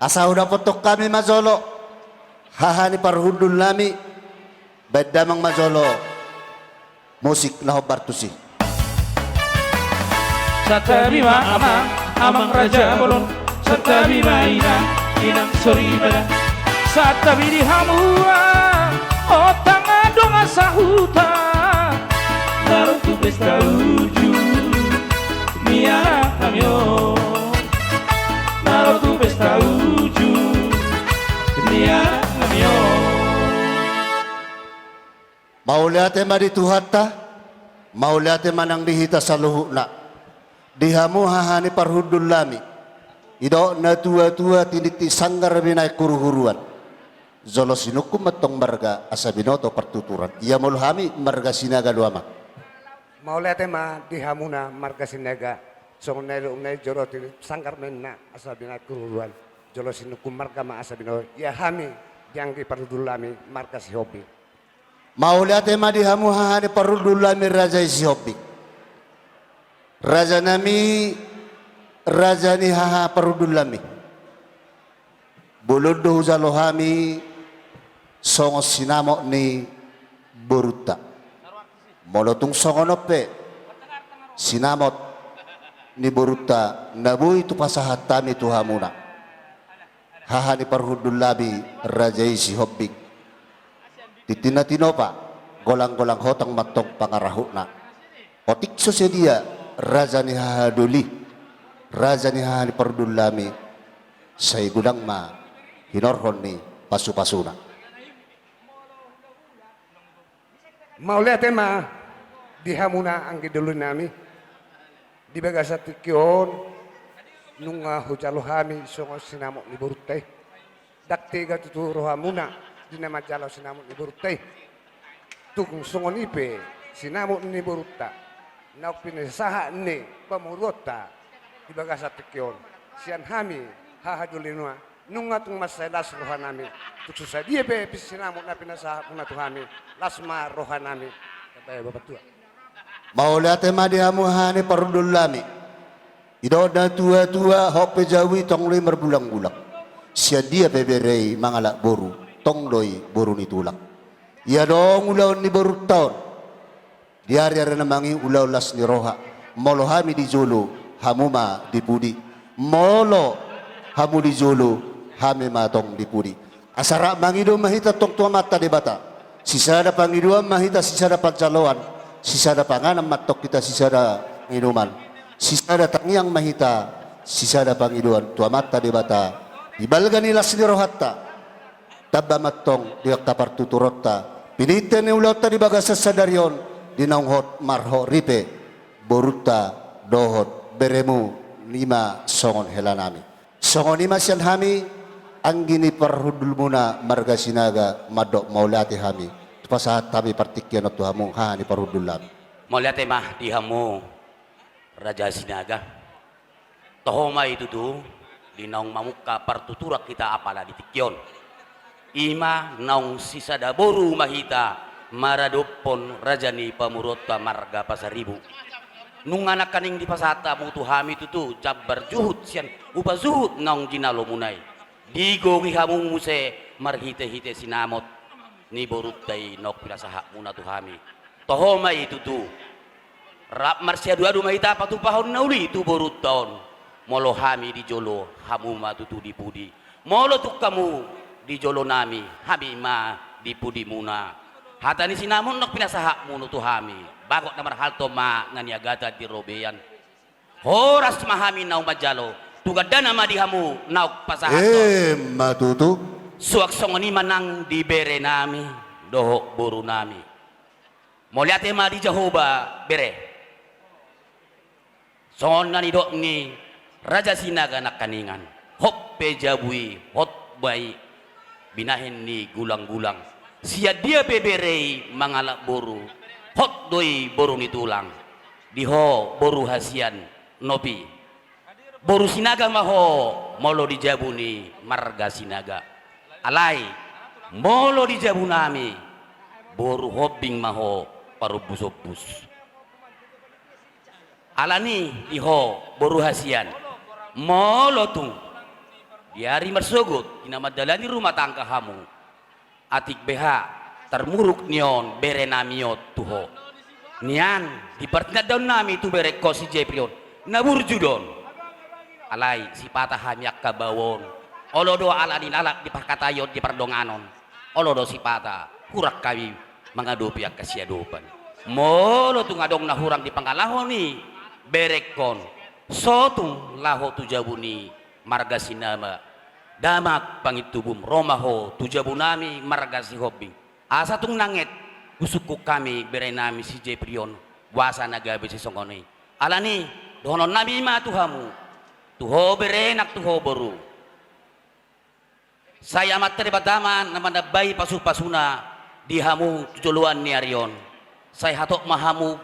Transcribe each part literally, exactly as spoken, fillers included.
Asa hudapothon hami ma jolo haha ni parhundul nami, baen damang ma jolo musik na hombar tusi. Santabi ma amang, amang raja bolon. Santabi ma inang, inang soripada. Santabi di hamu, ah, hotang adong sahuta. Na ro tu pesta uju ni anak nami on. Na ro tu pesta uju ni anak nami on. Mauliate ma di Tuhanta, mauliate ma nang di hita saluhutna. Di hamu haha ni parhundul nami, didok na tua-tua tiniti sanggar binahen huru-huruan. Jolo sinungkun ma antong marga asa binoto partuturan. Ia molo hami marga Sinaga do amang. Mauliate ma di hamuna marga Sinaga. Songon na nidokna i, jolo tiniti sanggar ma inna asa binahen huru-huruan. Jolo sinungkun marga ma asa binoto. Ia hami di anggi parhundul nami marga Sihombing. Mauliate ma di hamu haha ni parhundul nami raja i Sihombing. Raja nami, raja ni haha parhundul nami. Bolon do hujalo hami songon sinamot ni borunta. Molo tung songon on pe sinamot ni borunta na boi tu pasahat hami tu hamuna haha ni parhundul nami raja i Sihombing. Tintin na tinopa, golang-golang hotang ma antong pangarahutna. Otik so sadia raja ni haha doli, raja ni haha ni parhundul nami, sai godang ma hinorhon ni pasu-pasuna. Mauliate ma di hamuna anggi doli nami. Di bagasan tingki on nunga hujalo hami songon sinamot ni borunta i. Ndang tega tutu rohamuna di na manjalo sinamot ni borunta i. Tung songon i pe sinamot ni borunta naung pinasahat ni pamoruonta di bagasan tingki on, sian hami haha doli nami, nunga tung mansai las roha nami. Tung so sadia pe sinamot na pinasahatmuna tu hami, las ma roha nami. Bapak Tua. Mauliate ma di hamu haha ni parhundul nami. Didok na tua-tua, hot pe jabu i tong do i marbulang-bulang. Sian dia pe bere i mangalap boru, tong do i boru ni tulang. Ia adong ulaon ni borunta on. Di ari-ari na mangihut ulaon las ni roha. Molo hami di jolo, hamu ma di pudi. Molo hamu di jolo, hami ma tong di pudi. Asa rap mangido ma hita tong tu Amanta Debata. Sisada pangidoan ma hita, sisada panjaloan, sisada panganan ma tong hita, sisada panginuman, sisada tangiang ma hita, sisada pangidoan tu Amanta Debata. Di balga ni las ni rohanta, tamba ma tong di angka partuturonta, pinangido ni ulaonta di bagasan sadari on, di naung hot marhot ripe borunta dohot beremu, i ma songon hela nami. Songon i ma sian hami, anggi ni parhundulmuna marga Sinaga, mandok mauliate hami tu pasahat hami partingkian on tu hamu haha ni parhundul nami. Mauliate ma di hamu raja Sinaga. Toho ma i tutu, di naung mamungka partuturan hita apala di tingki on. I ma naung sisada boru ma hita maradophon raja ni pamoruonta marga Pasaribu. Nunga nangkaning dipasahat hamu tu hami tutu jambar juhut sian upa juhut naung jinalomuna i. Digohi hamu muse marhite-hite sinamot ni borunta i naung pinasahatmuna tu hami. Toho ma i tutu. Rap marsiadu-adu ma hita patupahon na uli tu borunta on. Molo hami di jolo, hamu ma tutu di pudi. Molo tung hamu di jolo nami, hami ma di pudimuna. Hata ni sinamot naung pinasahatmuna tu hami, bagot na marhalto ma na niagatan di robean. Horas ma hami naung manjalo, tu gandana ma di hamu naung pasahathon. Emma tutu. Suang songon i ma nang di bere nami dohot boru nami. Mauliate ma di Jahowa, bere. Songon na nidok ni raja Sinaga nangkaningan, hot pe jabu i, hot ma i binahen ni gulang-gulang. Sian dia pe bere i mangalap boru, hot do i boru ni tulang. Di ho boru hasian nopi, boru Sinaga ma ho molo di jabu ni marga Sinaga. Alai molo di jabu nami, boru Hombing ma ho, parumbus-umbus. Alani i, di ho boru hasian, molo tung Di ari marsogot, di na mandalani rumah tangga hamu. Atik beha, tarmuruk ni on, bere nami on tu ho. Nian, di partinandaon nami tu berengkon si Jepri on, na burju do on. Alai, sipata hami angka bau on. Olo do ala ni lalap di parkataion di pardonganon. Olo do sipata, hurang hami mangadopi angka siadopan. Molo tung adong na hurang di pangalaho ni berengkon, so tung laho tu jabu ni marga Sinama. Damang pangintubum, ro ma ho tu jabu nami marga Sihombing. Asa tung nanget, husungkun hami bere nami si Jepri on, boasa na gabe sisongon i. Alani, dohonon nami ma tu hamu, tu ho bere nang tu ho boru. Sai Amanta Debata ma na manambai pasupasuna di hamu tu joloan ni ari on. Sai hatop ma hamu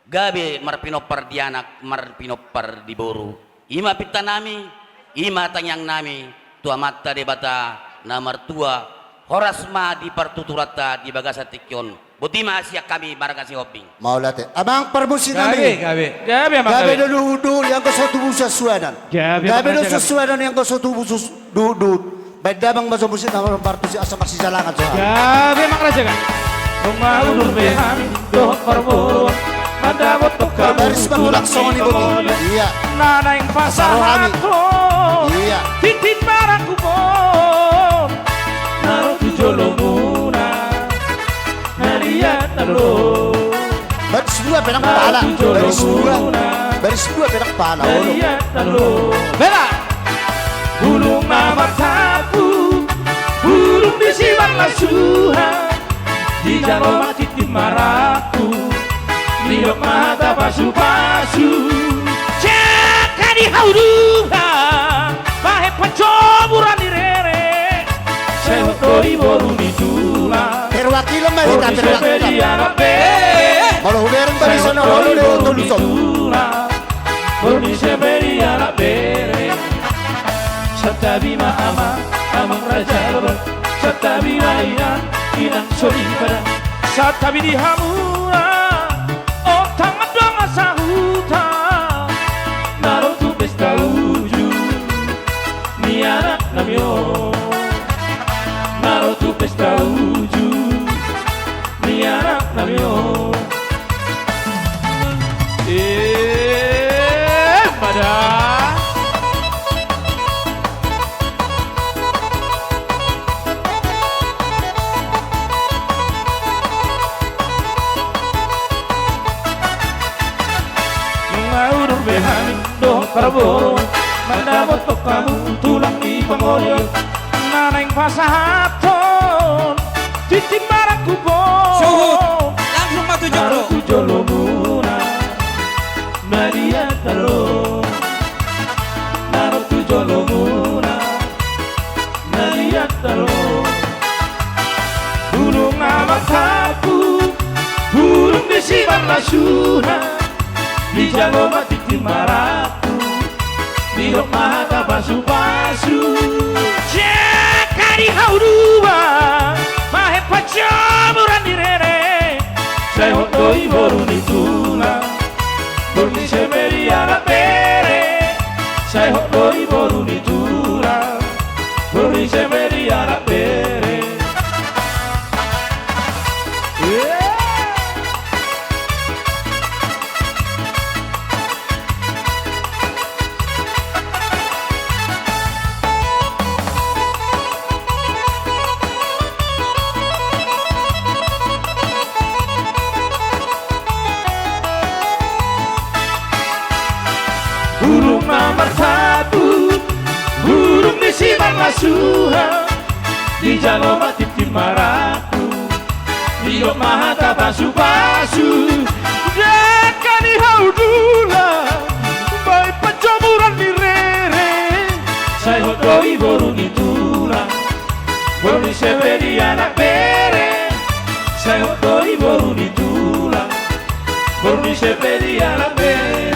gabe marpinompar di anak, marpinompar di boru. I ma pinta nami, i ma tangiang nami, tu Amanta Debata na martua, horas ma di partuturanta di bagasan tingki on. Boti ma sian hami marga Sihombing. Mauliate. Amang parmusik nami. Gabe, gabe. Gabe, amang, gabe. Gabe do duhut-duhut, i anggo so tubu suansuanan. Gabe, amang, gabe do raja, gabe. Suansuanan, i anggo so tubu sus-, duhut-duhut. Baen damang ma jo musik na marparmusik asa marsijalangan jo. Gabe, amang raja, gabe. Nunga udur be hami dohot parboruon, mandapothon hamu. Baris mangulak songon i boti. Iya. Na naeng pasahathon. Iya. Tintin marangkup on. Na ro tu jolomuna. Na liat na lo. Baris dua pe nang pala. Baris dua. Baris dua pe nang pala. Na liat na lo. Bela. Bulung na martampuk, bulung di siman lasuhan. Dijalo ma tintin marangkup. Didok ma hata pasupasu. Jaka di hau dula. Bahen panjomuran ni rere. Sai hot do i boru ni tulang. Perwakilan ma hita, perwakilan. Molo hubereng bari sana holo de tolu son. Boru ni Sihombing anak bere. Santabi ma amang, amang raja loba. Santabi ma inang, inang soripada. Santabi di hamuna. Ontang ma dongan sahuta. Na ro tu pesta uju. Ni anak nami on. Na ro tu pesta uju ni anak nami on. Eh, pada. Nunga udur be hami dohot parboruon, mandapothon hamu tulang ni pangoli on. Na naeng pasahathon tintin marangkup on. Suhut, langsung ma tu jolo. Na ro tu jolomuna, na liat na lo. Na ro tu jolomuna, na liat na lo. Bulung na martampuk, bulung di siman lasuhan. Dijalo ma tintin marangkup. Didok ma hata pasupasu. Jaka di hau dua. Bahen panjomuran ni rere. Sai hot do i boru ni tulang. Boru ni Sihombing anak bere. Sai hot do i boru ni tulang. Boru ni Sihombing anak bere. Bulung na martampuk, bulung ni siman lasuhan, dijalo ma tintin marangkup. Didok ma hata pasupasu. Jaka di hau dula. Bahen panjomuran ni rere. Sai hot do i boru ni tulang. Boru ni Sihombing anak bere. Sai hot do i boru ni tulang. Boru ni Sihombing anak bere.